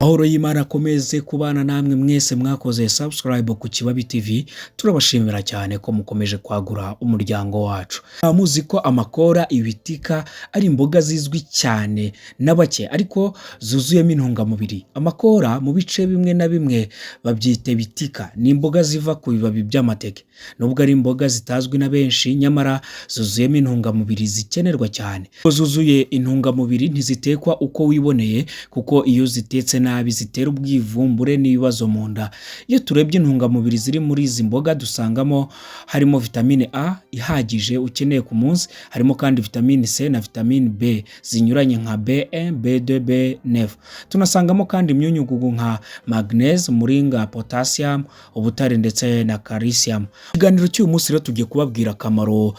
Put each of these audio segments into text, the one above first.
Amahoro y'Imana akomeze kubana namwe mwese mwakoze subscribe ku Kibabi TV, turabashimira cyane ko mukomeje kwagura umuryango wacu. Muzi ko amakora, ibitika ari imboga zizwi cyane na bake ariko zuzuyemo intungamubiri. Amakora mu bice bimwe na bimwe babyita ibitika, ni imboga ziva ku bibabi by'amateke. Nubwo ari imboga zitazwi na benshi, nyamara zuzuyemo intungamubiri zikenerwa cyane. Zuzuye intungamubiri ntizitekwa uko wiboneye, kuko iyo zitetse nabi zitera ubwivumbure n'ibibazo mu nda. Iyo turebye intungamubiri ziri muri izi mboga dusangamo harimo vitamine A ihagije ukeneye ku munsi, harimo kandi vitamine C na vitamine B zinyuranye nka B1, B2, B9. Tunasangamo kandi imyunyungugu nka magnesium, muringa, potassium, ubutare ndetse na calcium. Ikiganiro cy'uyu munsi rero tugiye kubabwira akamaro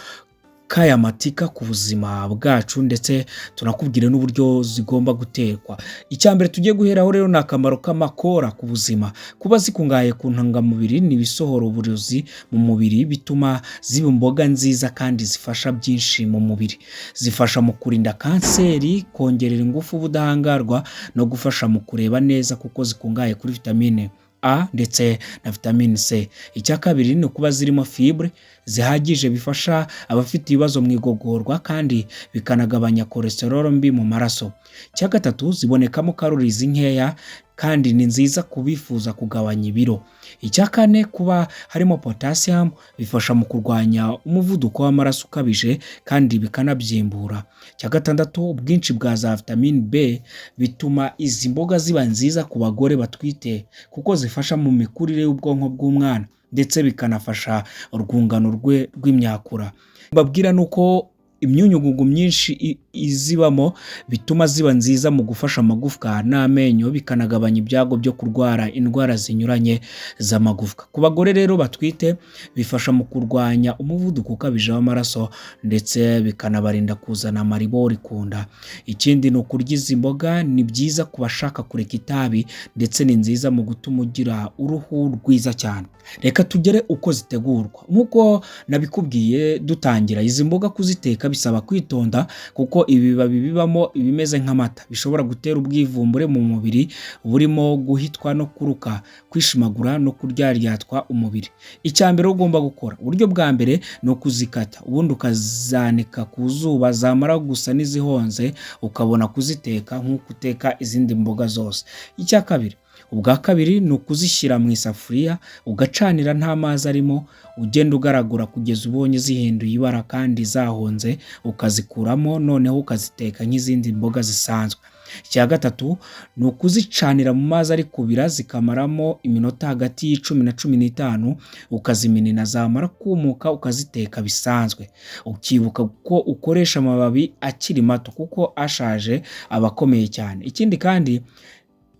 k'aya matika ku buzima bwacu, ndetse tunakubwira n'uburyo zigomba gutekwa. Icya mbere tugiye guheraho rero ni akamaro k'amakora ku buzima. Kuba zikungahaye ku ntungamubiri n'ibisohora uburozi mu mubiri bituma ziba imboga nziza kandi zifasha byinshi mu mubiri. Zifasha mu kurinda kanseri, kongerera ingufu ubudahangarwa no gufasha mu kureba neza kuko zikungahaye kuri vitamine A ndetse na vitamine C. Icya kabiri ni ukuba zirimo fibre zihagije, bifasha abafite ibibazo mu igogorwa kandi bikanagabanya cholesterol mbi mu maraso. Icya gatatu, zibonekamo calories nkeya kandi ni nziza ku bifuza kugabanya ibiro. Icya kane, kuba harimo potassium bifasha mu kurwanya umuvuduko w'amaraso ukabije kandi bikanabyimbura. Icya gatandatu, ubwinshi bwa za vitamine B bituma izi mboga ziba nziza ku bagore batwite kuko zifasha mu mikurire y'ubwonko bw'umwana ndetse bikanafasha urwungano rwe rw'imyakura. Mbabwira ni uko imyunyungugu myinshi izibamo bituma ziba nziza mu gufasha amagufwa n'amenyo, bikanagabanya ibyago byo kurwara indwara zinyuranye z'amagufwa. Ku bagore rero batwite bifasha mu kurwanya umuvuduko ukabije w'amaraso ndetse bikanabarinda kuzana amaribori ku nda. Ikindi ni ukurya izi mboga ni byiza ku bashaka kureka itabi, ndetse ni nziza mu gutuma ugira uruhu rwiza cyane. Reka tugere uko zitegurwa. Nk'uko nabikubwiye dutangira, izi mboga kuziteka bisaba kwitonda kuko ibibabi bibamo ibimeze nk'amata bishobora gutera ubwivumbure mu mubiri, burimo guhitwa no kuruka, kwishimagura no kuryaryatwa umubiri. Icya mbere ugomba gukora, uburyo bwa mbere ni ukuzikata, ubundi ukazanika ku zuba, zamara gusa n'izihonze ukabona kuziteka nk'uko uteka izindi mboga zose. Icya kabiri, ubwa kabiri ni ukuzishyira mu isafuriya ugacanira nta mazi arimo, ugenda ugaragura kugeza ubonye zihinduye ibara kandi zahonze, ukazikuramo noneho ukaziteka nk'izindi mboga zisanzwe. Icya gatatu ni ukuzicanira mu mazi ari kubira zikamaramo iminota hagati y'10 na 15, ukaziminina, zamara kumuka ukaziteka bisanzwe. Ukibuka ko ukoresha amababi akiri mato kuko ashaje aba akomeye cyane. Ikindi kandi,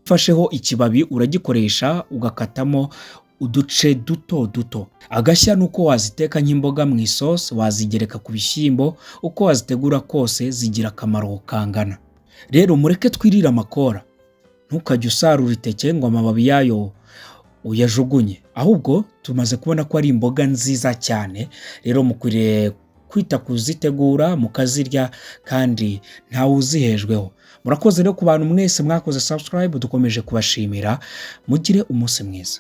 ufasheho ikibabi uragikoresha ugakatamo uduce duto duto. Agashya ni uko waziteka nk'imboga mu isosi, wazigereka ku bishyimbo, uko wazitegura kose zigira akamaro kangana. Rero mureke twirire amakora. Ntukajye usarura iteke ngo amababi yayo uyajugunye, ahubwo tumaze kubona ko ari imboga nziza cyane. Rero mukwiriye kwita kuzitegura mukazirya kandi ntawe uzihejweho. Murakoze rero ku bantu mwese mwakoze subscribe, dukomeje kubashimira. Mugire umunsi mwiza.